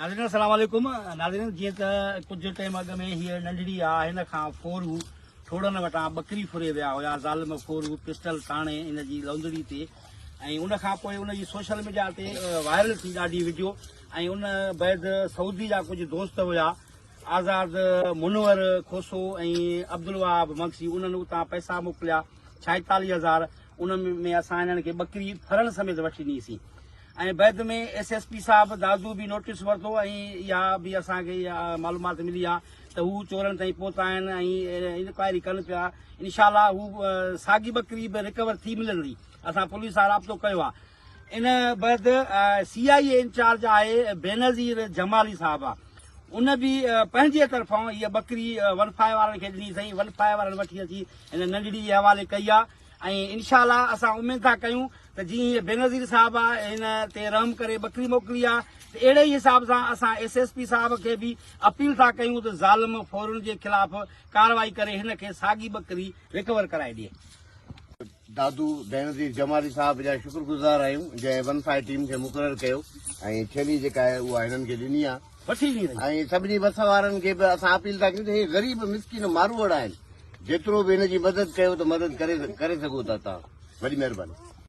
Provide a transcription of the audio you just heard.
ناظرين السلام عليڪم ناظرين جيئن ته ڪجهه ٽائيم اڳ ۾ هيء ننڍڙي آ هن کان ڦورو ٺوڙهن وٽان ٻڪري ڦري ويا هيا ظالم ڦورو پسٽل تاڻي ان جي لوندڙي تي ۽ ان کان پوء ان جي سوشل ميڊيا تي وائرل ٿي ڏاڍي وڊيو ۽ ان بعد سعودي جا ڪجهه دوست هيا آزاد منور کوسو ۽ عبدالوهاب مگسي انهن اتان پئسا موڪليا 46 هزار ان ۾ اسان انهن کي ٻڪري ڦرڻ سميت وٺي ڏني سين ۽ بعد ۾ ايس ايس پي صاحب دادو به نوٽيس ورتو ۽ اها به اسان کي اها معلومات ملي آ ته هو چورن تائين پهتا آهن ۽ انڪوائري ڪن پيا انشاء الله هو ساڳي ٻڪري به رڪور ٿي ملندي اسان پوليس سان رابطو ڪيو آ ان بعد سي آء اي انچارج آهي بينظير جمالي صاحب آ ان به پنهنجي طرفان هيء ٻڪري ون فائيو وارن کي ڏني سائين ون فائيو وارن وٺي اچي هن ننڍڙي جي حوالي ڪئي آ ۽ انشاء الله اسان اميد ٿا ڪيون ته جيئن هيء بينظير صاحب آ هن تي رحم ڪري ٻڪري موڪلي آ ته اهڙي ئي حساب سان اسان ايس ايس پي صاحب کي به اپيل ٿا ڪيون ته ظالم ڦورن جي خلاف ڪارروائي ڪري هن کي ساڳي ٻڪري رڪور ڪرائي ڏئي. دادو بينظير جمالي صاحب جا شڪر گذار آهيون جنهن ون فائيو ٽيم کي مقرر ڪيو ۽ ٿيلهي جيڪا آهي اها هنن کي ڏني آهي وٺي ڏني اٿئي. ۽ سڀني وس وارن کي به اسان اپيل ٿا ڪيون ته هي غريب مسڪين ماروئڙا آهن جيترو به هن جي مدد ڪيو ته مدد ڪري ڪري سگهو ٿا توهان وڏي مهرباني.